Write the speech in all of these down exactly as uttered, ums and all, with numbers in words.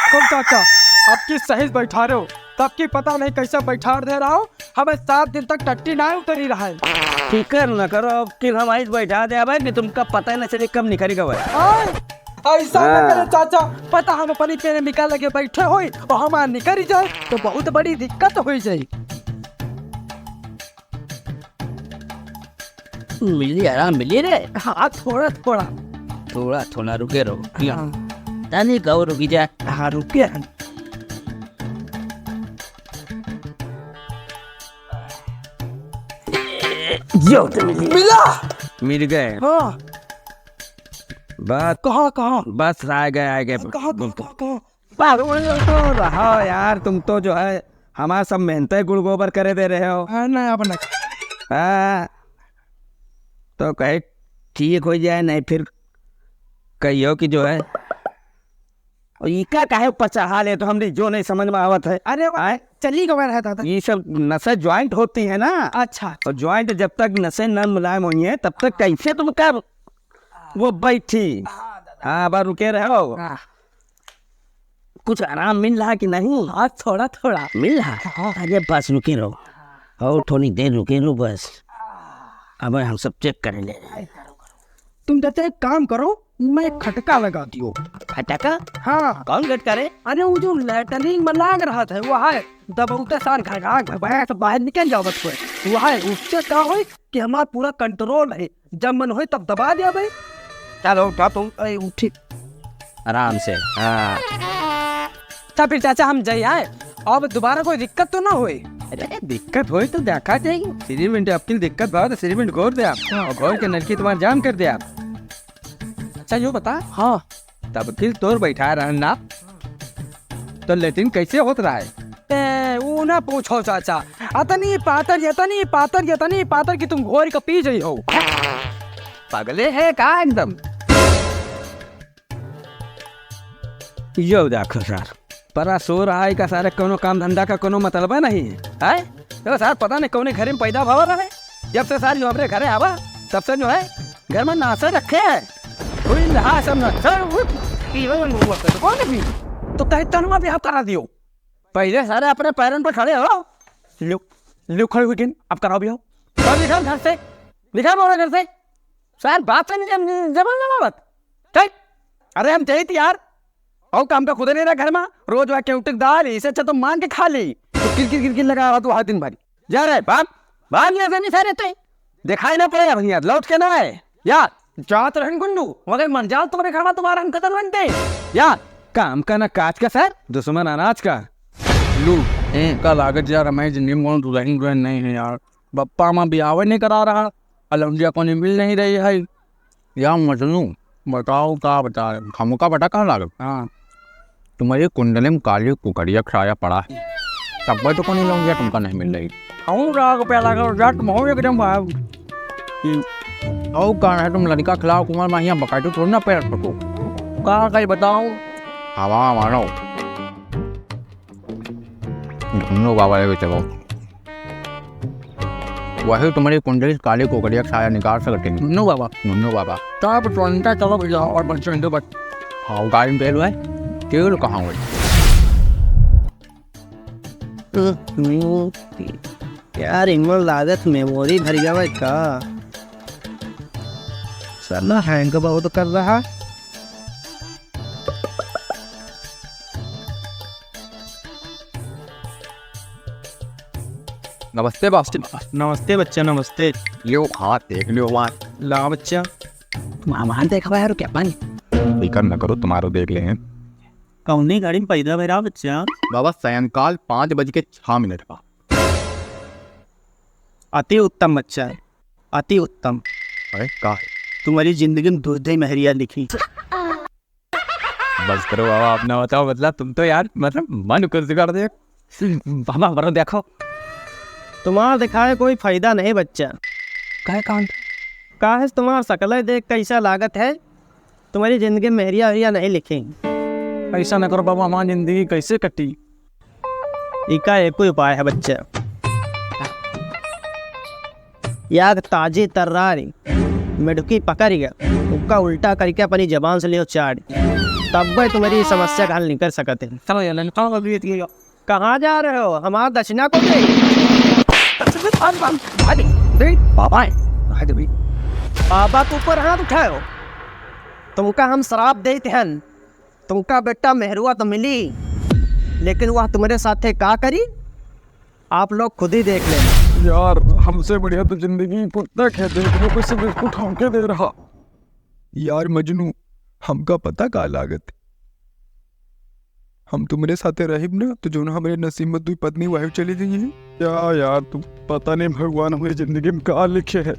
कम चाचा, अब की सही से बैठा रहे हो, तब की पता नहीं कैसे बैठार दे रहा हो, हमें सात दिन तक टट्टी ना उतरी रहा है। फिकर न करो, अब की हम ऐसे बैठा दे, अब कि तुमका पता ही न चले कब निकल गए। आय, ऐसा न हाँ। करे चाचा, पता हम अपनी पेने निकाल लगे बैठे होई और हमार निकल जाए तो बहुत बड़ी दिक्कत हो जाए। मिली आराम मिली रे। हाँ, थोड़ा थोड़ा। थोड़ा थोड़ा रुके रहो। हाँ। तनी कहो रुकी जा। हाँ, रुके हैं। जो तो मिली। मिला। मिल गए। हाँ। बस। कहाँ, कहाँ? बस आ गए, आ गए। कहाँ, कहाँ, कहाँ, कहाँ? पागल हो रहा हो यार, तुम तो जो है हमारा सब मेहनत गुड़ गोबर करे दे रहे हो। हाँ, ना, अब ना। हाँ, तो कहे ठीक हो जाए, नहीं फिर कहियो कि जो है, और इका काहे ऊपर चढ़ा ले, तो हमने जो नहीं समझ में आवत है। अरे, वो आए? चली गवा रहा दादा। ये सब नसें ज्वाइंट होती है ना। अच्छा। और ज्वाइंट जब तक नसें न मुलायम हुई हैं, तब तक कैसे तुम कर वो बैठी? हाँ, दादा। हाँ, अब रुके रहो। हाँ। कुछ आराम मिल रहा कि नहीं? हाँ, थोड़ा, थोड़ा। मिल रहा? हाँ। अरे बस रुके रहो। और थोड़ी देर रुके रहो बस। अब हम सब चेक कर ले। तुम जैसे एक काम करो, मैं खटका लगा दियो। खटका? हाँ। कौन खटका रे? अरे वो जो लेटरिन में लाग रहा था, वो है। दबौते सार घगा घबा से बाहर निकल जावत हुए। वो है, उससे का होई कि हमार पूरा कंट्रोल है। जब मन होई तब दबा दिया भाई। चलो उठा तुम। अरे उठी। आराम से। हाँ। तब फिर चाचा हम जाई आए, अब दोबारा कोई दिक्कत तो ना होई? अरे दिक्कत होई तो देखा जाई। सिरिमिंट अबकिल दिक्कत बा तो सिरिमिंट घोर दे आप। हाँ। और घोर के नलकी तुम्हार जाम कर दे आप। अच्छा यो बता। हाँ। तबकिल तोर बैठा रहन ना, तो लेटरिन कैसे होत रहा है? ए, ऊ ना पूछो चाचा, अतनी पातर, अतनी पातर, अतनी पातर कि तुम घोर के पी जाई हो। पगले है का एकदम? यो देखो सार, परा सो रहा है का सारे, कोनो काम धंधा का कोनो मतलब नहीं है, हैं? यो सार पता नहीं कौने घरे में पैदा भवा रहे, जब से सार यो हमरे घरे आवा, तब से जो है घर में नासा रखे है। कोई नहा सब ना, सर, उठ, पीवन हुआ कर, कौन है पी? तो कहे तनुआ ब्याह करा दियो। पहले सारे अपने पैरन पर खड़े हो। लो, लो खड़े हुए किन, अब कराओ ब्याह। तो निकल घर से, निकल बोला घर से। सार बात से नहीं जब, जब ना बात। ठीक? अरे हम जाइत यार। और काम का खुदे नहीं रहा घर में, रोज वह केवटिक दाल, इसे अच्छा तो मांग के खा ली। तो किरकिर किरकिर लगा रहा तू हर दिन भरी। जा रे, भाग, भाग यहाँ से नहीं सारे तू। दिखाई ना पड़े भैया, लौट के ना आए। यार, जात रहन गुंडू, मगर मन जाल तुम्हारे खाना तुम्हारा हम कतल बनते। यार, काम का ना काज का सर, दुश्मन अनाज का। लू, ए, का लागत यार, हमारी जिंदगी में कौन दुल्हन दुल्हन नहीं है यार। बप्पा माँ ब्याह नहीं करा रहा, अलौंडिया को नहीं मिल नहीं रही है। या मजनू, बताओ का बताए, हमका पता कहाँ लागल? हाँ। तुम्हारी कुंडली में काली कुकड़िया छाया पड़ा है। तब तो कौन लौंडिया तुमका नहीं मिल रही। खाऊं राग पे लागल, जा तुम हो एकदम भाव। और कौन है तुम लड़का खिलाओ कुमार माहिया बकायदे थोड़ी ना पैर ठोको। का कहीं बताओ? हवा मानो। नो बाबा रे बेटे बाबू। वही तुम्हारी कुंडली से काली कुकड़िया छाया निकाल सकते हैं। नो बाबा। नो बाबा। तो आप तुरंता चलो भैया और बच्चों इनको बच-, हाँ, गाड़ी में तेल है। तेल कहाँ हुआ? यार, इमन लागत मेमोरी भर गया भाई का? साला हैंग बहुत कर रहा। नमस्ते बाप। नमस्ते बच्चा, नमस्ते। लियो, हाथ देख लियो हमार। ला बच्चा। तुम हमार देखवा यार, क्या पानी? फिकर न करो, तुम्हारो देख ले हैं। कौनी घड़ी में पैदा भरा बच्चा? बाबा, सायंकाल पाँच बज के छह मिनट बा। अति उत्तम बच्चा, अति उत्तम। अरे, का है? तुम्हारी जिंदगी में दुर्दे महरिया लिखी। बस करो बाबा, अब ना बताओ, मतलब तुम तो यार, मतलब मन खुश कर दे। बाबा, बरो देखो। तुम्हार दिखाए कोई फायदा नहीं बच्चा। काहे कांड? काहे से तुम्हार शकल देख कैसा लागत है? तुम्हारी जिंदगी में मेहरिया वेहरिया नहीं लिखी। ऐसा न करो बाबा, हमारी जिंदगी कैसे कटी? इका एको उपाय है बच्चा। याद ताजी तर्रारी मिडुकी पकड़ गया, उका उल्टा करके अपनी जबान से लियो चाट। तब्बे तुम्हरी समस्या का हल निकर सकत है। चलो यार, निकालो अभी ये। कहाँ जा रहे हो? हमार दक्षिणा को दे। अरे, अरे, अरे, बाबा, अरे भाई। बाबा के ऊपर हाथ उठायो। तुमका हम श्राप देत हन। तुमका बेटा मेहरुआ तो मिली, लेकिन वह तुम्हरे साथे का करी, आप लोग खुद ही देख लेना। यार, हमसे बढ़िया तो जिंदगी पुस्तक है, देख लो, कोई से बिस्कुट हमके दे रहा। यार मजनू, हमका पता का लागत। हम तुम्हरे साथे रहिब ना, तो जौन हमरे नसीब में दुई पत्नी वही चली जइहैं। क्या यार, तुम पता नहीं भगवान हमरे जिंदगी में का लिखे है।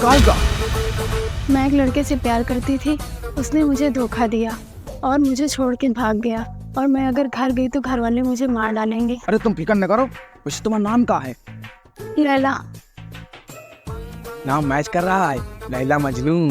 काय का? मैं एक लड़के से प्यार करती थी, उसने मुझे धोखा दिया और मुझे छोड़ के भाग गया, और मैं अगर घर गई तो घर वाले मुझे मार डालेंगे। अरे तुम फिकर न करो, वैसे तुम्हारा नाम का है? लैला। नाम मैच कर रहा है, लैला मजनू।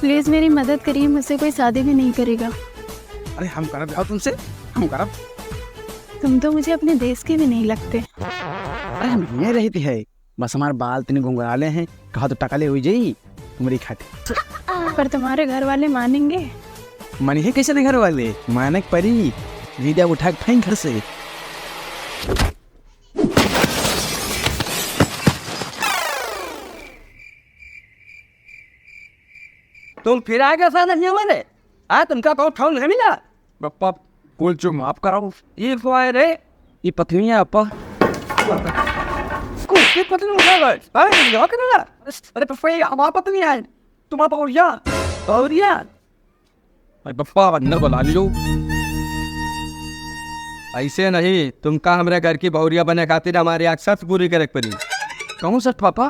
प्लीज मेरी मदद करिए, मुझसे कोई शादी भी नहीं करेगा। अरे हम करब जाओ तुमसे, हम करब। तुम तो मुझे अपने देश के भी नहीं लगते। अरे हम हियाँ रहती है, बस हमारे बाल तनी घुंघराले हैं, कहा तो टकले हुई जाई तुम्हारी खातिर। पर तुम्हारे घर वाले मानेंगे? मानी है कैसे नहीं घर वाले, मानक परी, लीडा उठा के फेंक घर से। तुम फिर आ गए साला हियाँ मने? आ, तुमका कौनो ठाउँ नहीं मिला? पप्पा, भूल चूक माफ कराओ। ये को आए रे? ये पत्नी है, पप्पा। कुछ की पत्नी उठा गए। अरे, यहाँ के ना। अरे पप्पा, ये हमार पत्नी है। तुम्हार बहुरिया। बहुरिया। अरे पप्पा, अंदर बुला लियो। ऐसे नहीं, तुमका हमरे घर की बहुरिया बने खातिर हमारी एक शर्त पूरी करे के पड़ी। कौन शर्त पापा?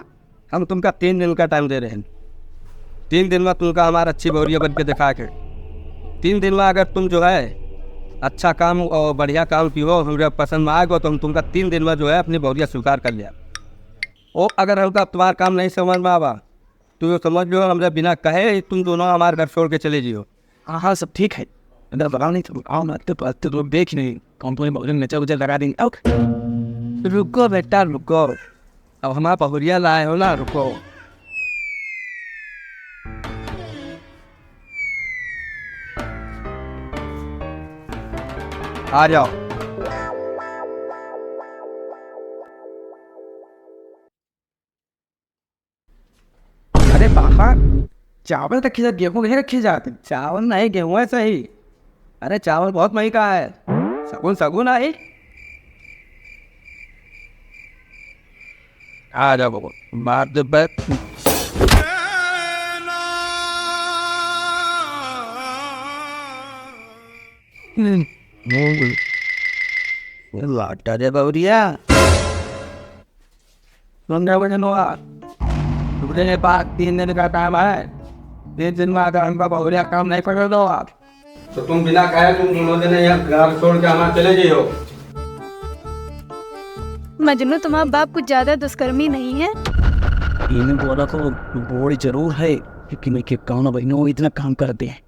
हम तुमका तीन दिन का टाइम दे रहे हैं। तीन दिन में तुमका हमार अच्छी बहुरिया बन के दिखा के, तीन दिन में अगर तुम जो है अच्छा काम और बढ़िया काम किहो, हमरे पसंद में आएगो, तो हम तुमका तीन दिन में जो है अपनी बहुरिया स्वीकार कर लिया। ओ, अगर हमका तुम्हार काम नहीं समझ में आवा, तू यो समझ लो, हमरे बिना कहे तुम दोनों हमार घर छोड़ के चले जियो। हाँ, हाँ, सब ठीक है। इधर बताओ नहीं तो, आओ ना, तो, तो लोग देख नहीं, कौन तुम्हें बहुरिया नचा उचा लगा देंगे। आओ। रुको बेटा, रुको। अब हमार बहुरिया लाए हो ना, रुको। आ जाओ। अरे पापा, चावल रखे जात, गेहूं नहीं रखे जात। चावल नहीं, गेहूं है सही। अरे चावल बहुत महंगा है। सगुन, सगुन आई। आ जाओ बाबा, मार दे बैठ। लाटा रे बहुरिया। सुन रहे हो जनुआ? तुमने ये बात तीन दिन का काम है। तीन दिन में अगर हमका बहुरिया काम नहीं पकड़ दो आप, तो तुम बिना कहे तुम दोनों जने यहाँ घर छोड़ के हमारे चले जाइयो। मजनू, तुम्हारा बाप कुछ ज्यादा दुष्कर्मी नहीं है? इन्हें बोला तो बोल जरूर है, लेकिन मैं के कौन बहनों इतना काम करते हैं।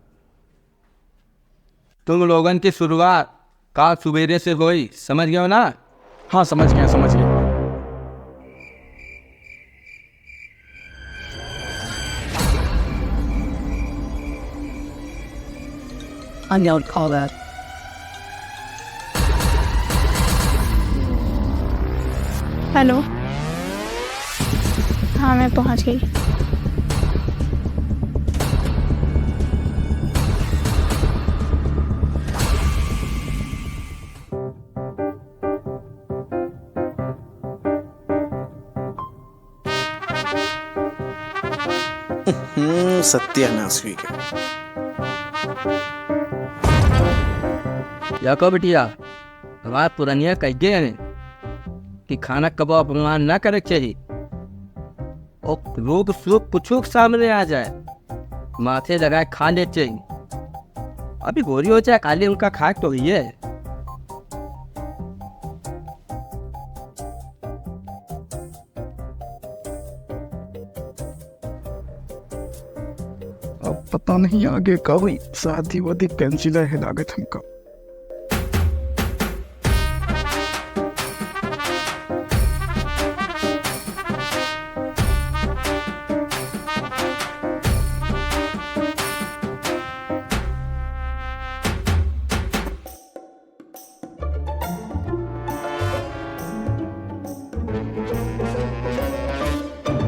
तुम लोगन की शुरुआत काल सुबेरे से होई, समझ गयो ना? हाँ, समझ गया, समझ गया। I'm gonna call that. हेलो। हाँ, मैं पहुँच गई। हम्म, सत्यानाश हुई गया। या को बिटिया, हमार पुरनिया कह गए हैं कि खाना कबो अपमान ना करे के चाही। और रोग शोक कुछ के सामने आ जाए, माथे लगाए खा ले चाही। अभी गोरी हो जाए, खाली उनका खाए तो ही है। अब पता नहीं आगे का होई, शादी वादी cancel है लागत हमका।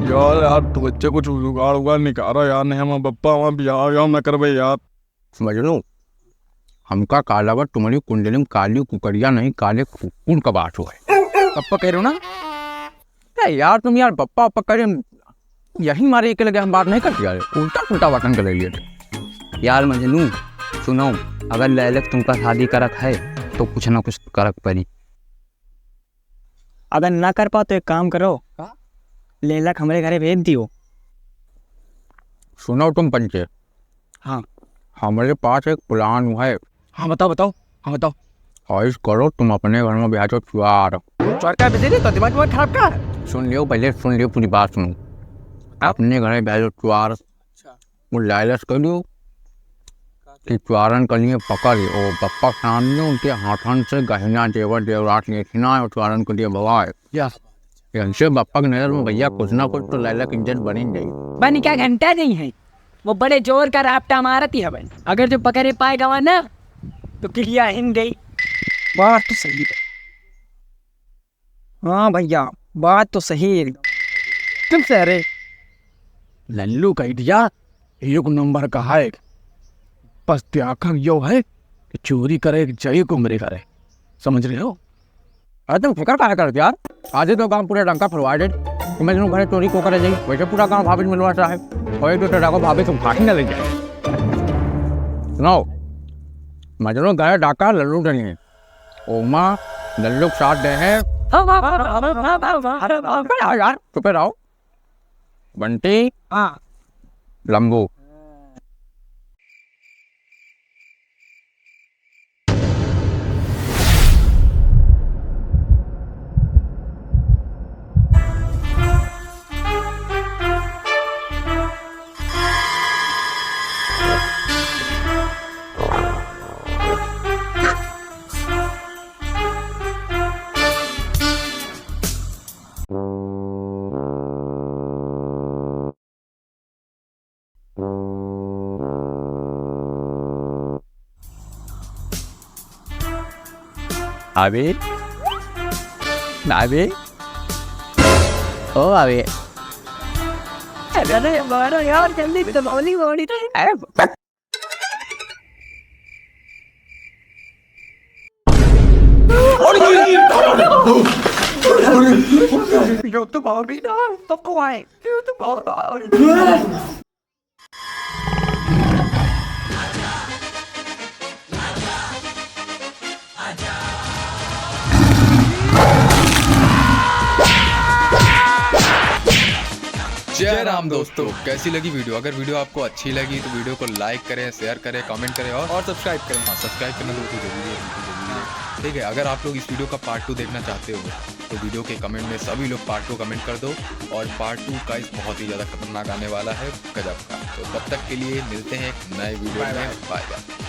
यार, यार, तू बच्चे कुछ जुगाड़ उगाड़ निकालो यार, नहीं हमार बप्पा हमार बियाह, बियाह ना करबे यार। मजनू, हमका का लागत तुम्हारी कुंडली में काली कुकरिया नहीं, काले कुकुर का बास है। बप्पा कह रहे हो ना? ए यार, तुम यार बप्पा बप्पा करे, यही मारे के लगे हम बात नहीं करते यार, उल्टा पुल्टा बातन कर लिए थे। यार मजनू, सुनो, अगर लैला से तुमका शादी करक है तो कुछ ना कुछ करक पड़ी। अगर ना कर पाओ तो एक काम करो, का? लैला के हमरे घरे भेज दियो। सुनो तुम पंचे, हाँ। हमरे पास एक plan है। हाँ, बताओ, बताओ। हाँ, बताओ। ऐस करो, तुम अपने घर में ब्याह दो चुआर। चुआर का बिजली तो दिमाग, दिमाग खराब का है? सुन लियो, पहले सुन लियो, पूरी बात सुनो। बताओ। अपने घर में ब्याह दो चुआर। अच्छा। वो लैला से कह दियो कि चुआरन के लिए पकड़, वो बप्पा के सामने उनके हाथन से गहना जेवर जेवरात लेके ना, वो चुआरन के लिए भवाए। या। इनसे बप्पा के नजर में भैया कुछ ना कुछ तो लैला के इज्जत बनी जाई। बनी क्या, घंटा नहीं है, वो बड़े जोर का रापटा मारत ही हवन। अगर जो पकड़े पाए गवा ना, तो किलिया हिन गई। बात तो सही है। हाँ भैया, बात तो सही है एकदम। तुम से अरे लल्लू का idea एक नंबर का है। बस त्याखा यो है कि चोरी करे एक जगह को मेरे करे, समझ रहे हो? अरे तुम फिकर काहे करत यार? आज ही तो गांव पूरा डंका फरवा दे कि मजनू घरे चोरी को करे जाई, वैसे पूरा गांव भाभी से मिलवा रहा है। और एक दो टटा को भाभी तुम फांसी न ले जाए। सुनाओ, मजनू घरे डाका लल्लू डली है, ओमा लल्लू के साथ दे है। अरे यार, चुपे रहो। बंटी। हाँ। लंबू। अबे, अबे, ओ अबे। अरे मारो यार, जल्दी दबावली बॉडी। अरे यो तो भाभी ना, सबको आए। यो तो भाभी। जय राम दोस्तों, कैसी लगी video? अगर video आपको अच्छी लगी तो video को like करें, share करें, comment करें और, और subscribe करें। हाँ, subscribe करना तो बिल्कुल जरूरी है, बिल्कुल जरूरी है। ठीक है, अगर आप लोग इस video का part two देखना चाहते हो तो video के comment में सभी लोग part two comment कर दो। और part two guys बहुत ही ज़्यादा खतरनाक आने वाला है, गजब का। तो तब तक के लिए मिलते हैं एक नए video में। Bye bye।